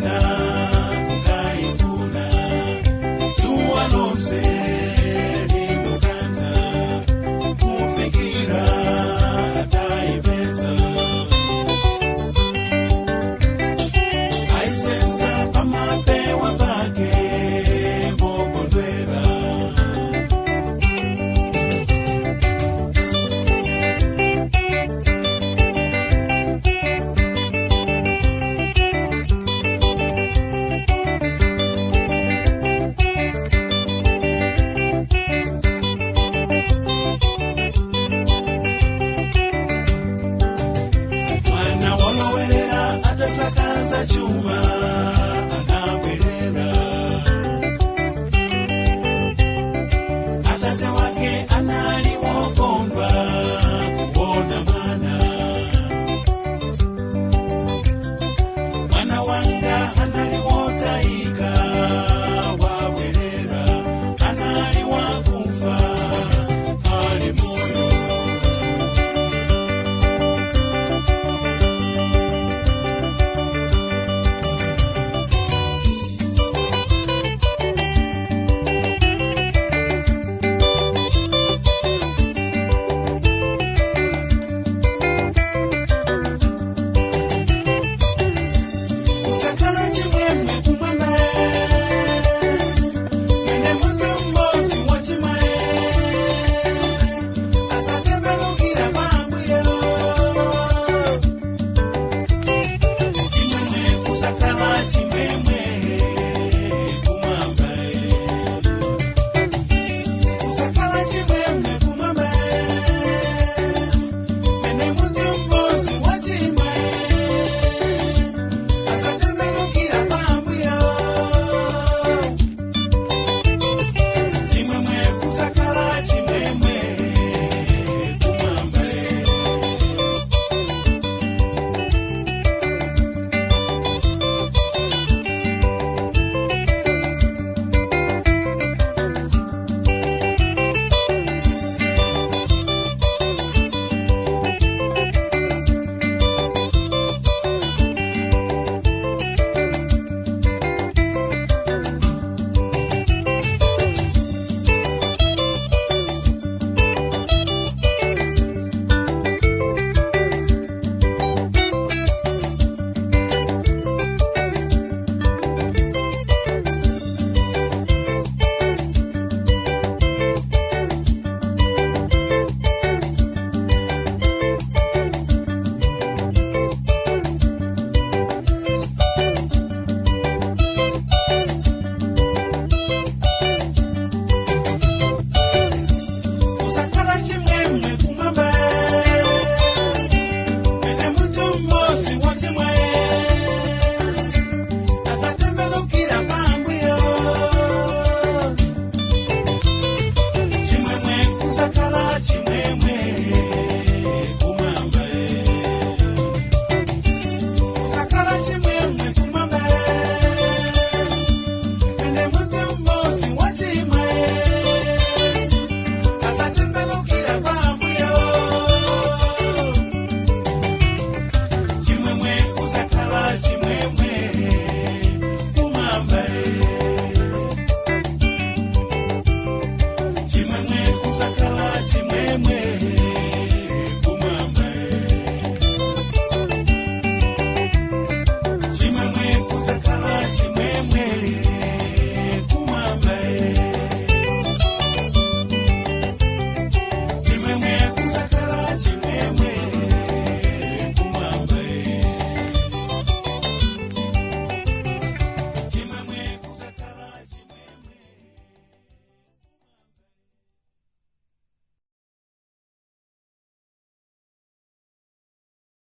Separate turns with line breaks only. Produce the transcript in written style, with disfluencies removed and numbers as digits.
kwina kukaifuna, zuwa lonse limukanta kufikira ataipeza. Aisenza pamapewa pake mokondwera. Mwana wolowerera atasakaza chuma anabwerera. Atate wake analimokondwa kuona mwana. Mwana wanga analimotayika wabwerera, analiwakufa ali moyo. Kusakala chimwemwe kumwamba, mene muntu mmozi wachimae asatembenukira pambuyo. Chimwemwe kusakala chimwemwe kumwamba, kusakala chimwemwe kumwamba, mene muntu mmozi wachimae asatembenukira pambuyo. Chimwemwe kusakala chimwemwe kumwamba. Kusakala chimwemwe kumwamba, mene muntu mmozi wachimwe asatembenukira pambuyo. Chimwemwe kusakala chimwemwe kumwamba, kusakala chimwemwe kumwamba, mene muntu mmozi wachimwe asatembenukira pambuyo. Chimwemwe kusakala chimwemwe.